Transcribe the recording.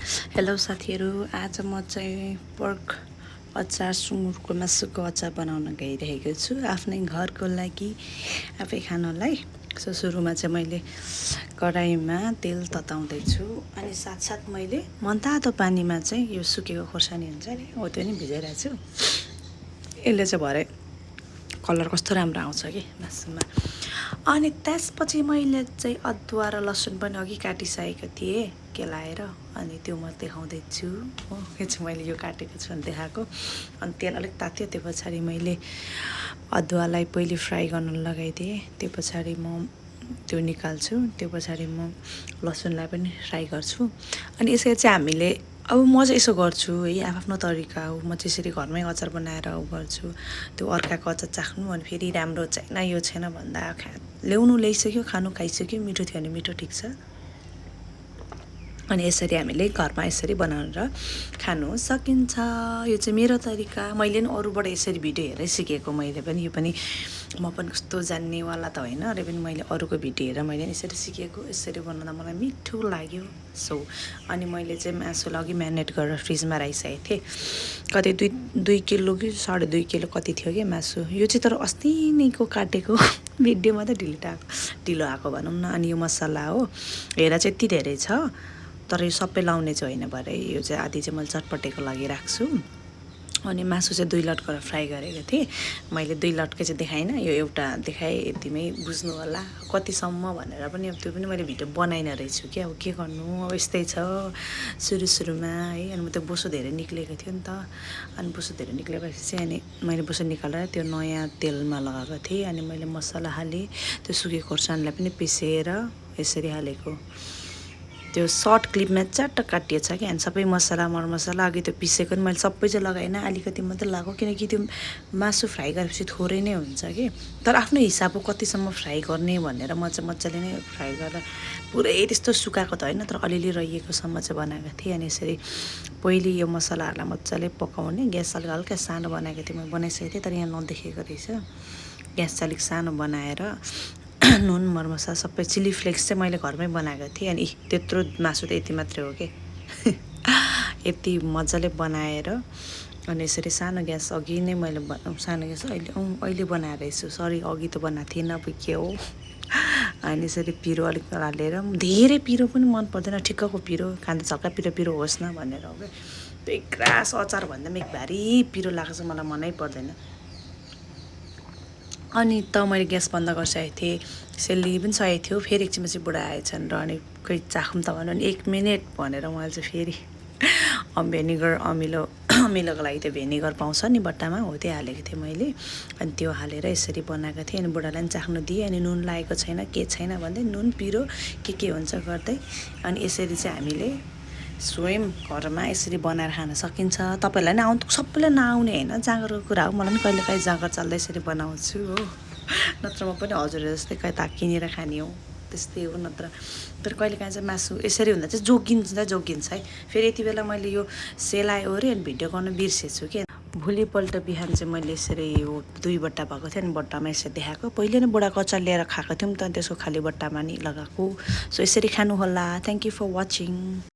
Hello साथीहरू, आज म चाहिँ पर्क अचार सुँगुरको मासुको अचार बनाउन गइरहेको छु आफ्नै घरको लागि आफै खानलाई। सो सुरुमा चाहिँ मैले कराईमा तेल तताउँदैछु अनि साथसाथ मैले मनतातो पानीमा चाहिँ यो सुकेको खोर्सानी हुन्छ नि हो त्यो नि भिजाइरहेको छु। यसले चाहिँ भरे कलर कस्तो राम्रो आउँछ कि मासुमा। अनि त्यसपछि मैले चाहिँ अदुवा र लसुन पनि अघि काटिसकेको थिएँ केलाएर, अनि त्यो म देखाउँदैछु हो। यो चाहिँ मैले यो काटेको छु अनि देखाएको। अनि तेल अलिक तात्यो, त्यो पछाडि मैले अदुवालाई पहिले फ्राई गर्न लगाइदिएँ, त्यो पछाडि म त्यो निकाल्छु, त्यो पछाडि म लसुनलाई पनि फ्राई गर्छु। अनि यसरी चाहिँ हामीले अब म चाहिँ यसो गर्छु है, आफ्नो तरिका हो। म चाहिँ यसरी घरमै अचार बनाएर गर्छु। त्यो अर्काको अचार चाख्नु अनि फेरि राम्रो छैन यो छैन भन्दा ल्याउनु ल्याइसक्यो, खानु खाइसक्यो, मिठो थियो भने मिठो ठिक छ। अनि यसरी हामीले घरमा यसरी बनाएर खानु सकिन्छ। यो चाहिँ मेरो तरिका। मैले पनि अरूबाट यसरी भिडियो हेरेर सिकेको। मैले पनि यो पनि म पनि कस्तो जान्नेवाला त होइन, र पनि मैले अरूको भिडियो हेरेर मैले यसरी सिकेको। यसरी बनाउँदा मलाई मिठो लाग्यो। सो अनि मैले चाहिँ मासुलाई अघि म्यारिनेट गरेर फ्रिजमा राखिसकेको थिएँ। कति दुई किलो कि 2.5 किलो कति थियो कि मासु। यो चाहिँ तर अस्ति नैको काटेको भिडियोमा त ढिलो आएको भनौँ न। अनि यो मसला हो, हेरा चाहिँ यति धेरै छ, तर यो सबै लाउने चाहिँ होइन भरे। यो चाहिँ आधी चाहिँ मैले चटपटेको लागि राख्छु। अनि मासु चाहिँ 2 लट गरेर फ्राई गरेको थिएँ मैले। 2 लटकै चाहिँ देखाइनँ, यो एउटा देखाएँ, यतिमै बुझ्नु होला कतिसम्म भनेर। पनि अब त्यो पनि मैले भिडियो बनाइनँ रहेछु कि, अब के गर्नु, अब यस्तै छ सुरुमा है। अनि म त्यो बोसो धेरै निक्लेको थियो नि त। अनि बोसो धेरै निक्लेपछि चाहिँ अनि मैले बोसो निकालेर त्यो नयाँ तेलमा लगाएको थिएँ। अनि मैले मसला हालेँ, त्यो सुकेको खोर्सानीलाई पनि पिसेर यसरी हालेको। त्यो सर्ट क्लिपमा च्याट्ट काटिएको छ कि। अनि सबै मसला मरमसला अघि त्यो पिसेको नि मैले सबै चाहिँ लगाइनँ, अलिकति मात्रै लगाएको, किनकि त्यो मासु फ्राई गरेपछि थोरै नै हुन्छ कि। तर आफ्नो हिसाबको कतिसम्म फ्राई गर्ने भनेर म चाहिँ मजाले नै फ्राई गरेर, पुरै त्यस्तो सुकाएको त होइन, तर अलिअलि रहिएकोसम्म चाहिँ बनाएको थिएँ। अनि यसरी पहिले यो मसलाहरूलाई मजाले पकाउने, ग्यास अलिक हल्का सानो बनाएको थिएँ, मैले बनाइसकेको थिएँ, तर यहाँ नदेखेको रहेछ। ग्यास चाहिँ अलिक सानो बनाएर नुन मरमसला सबै, चिली फ्लेक्स चाहिँ मैले घरमै बनाएको थिएँ। अनि त्यत्रो मासु त यति मात्रै हो कि यति मजाले बनाएर अनि यसरी सानो ग्यास अघि नै मैले सानो ग्यास अहिले बनाएर रहेछु, सरी अघि त बनाएको थिइनँ, अब के हो। अनि यसरी पिरो अलिक हालेर, धेरै पिरो पनि मन पर्दैन, ठिक्कको पिरो, खाँदा झक्का पिरो होस् न भनेर हो क्या। त्यो ग्रास अचार भन्दा पनि भारी पिरो लाग्छ, मलाई मनै पर्दैन। अनि त मैले ग्यास बन्द गरिसकेको थिएँ, सेली पनि सकेको थियो। फेरि एकछिनपछि बुढा आएछन् र अनि खोइ चाखौँ त भन्यो भने 1 मिनट भनेर उहाँले चाहिँ फेरि भेनिगर अमिलोको लागि त्यो भेनिगर पाउँछ नि बट्टामा, हो त्यो हालेको थिएँ मैले। अनि त्यो हालेर यसरी बनाएको थिएँ। अनि बुढालाई पनि चाख्नु दिएँ। अनि नुन लागेको छैन के छैन भन्दै, नुन पिरो के हुन्छ गर्दै। अनि यसरी चाहिँ हामीले स्वयं घरमा यसरी बनाएर खान सकिन्छ। तपाईँहरूलाई नि सबैलाई नआउने होइन, जाँगरको कुरा हो। मलाई पनि कहिलेकाहीँ जाँगर चल्दा यसरी बनाउँछु हो, नत्र म पनि हजुर जस्तै कता किनेर खाने हो, त्यस्तै हो नत्र। तर कहिलेकाहीँ चाहिँ मासु यसरी हुँदा चाहिँ जोगिन्छ है। फेरि यति बेला मैले यो सेलायो अरे अनि भिडियो गर्न बिर्सेछु कि। भोलिपल्ट बिहान चाहिँ मैले यसरी यो 2 बट्टा भएको थियो, अनि बट्टामा यसरी देखाएको। पहिले नै बुढाको अचार ल्याएर खाएको थियौँ त, त्यसको खाली बट्टामा नि लगाएको। सो यसरी खानु होला। Thank you for watching.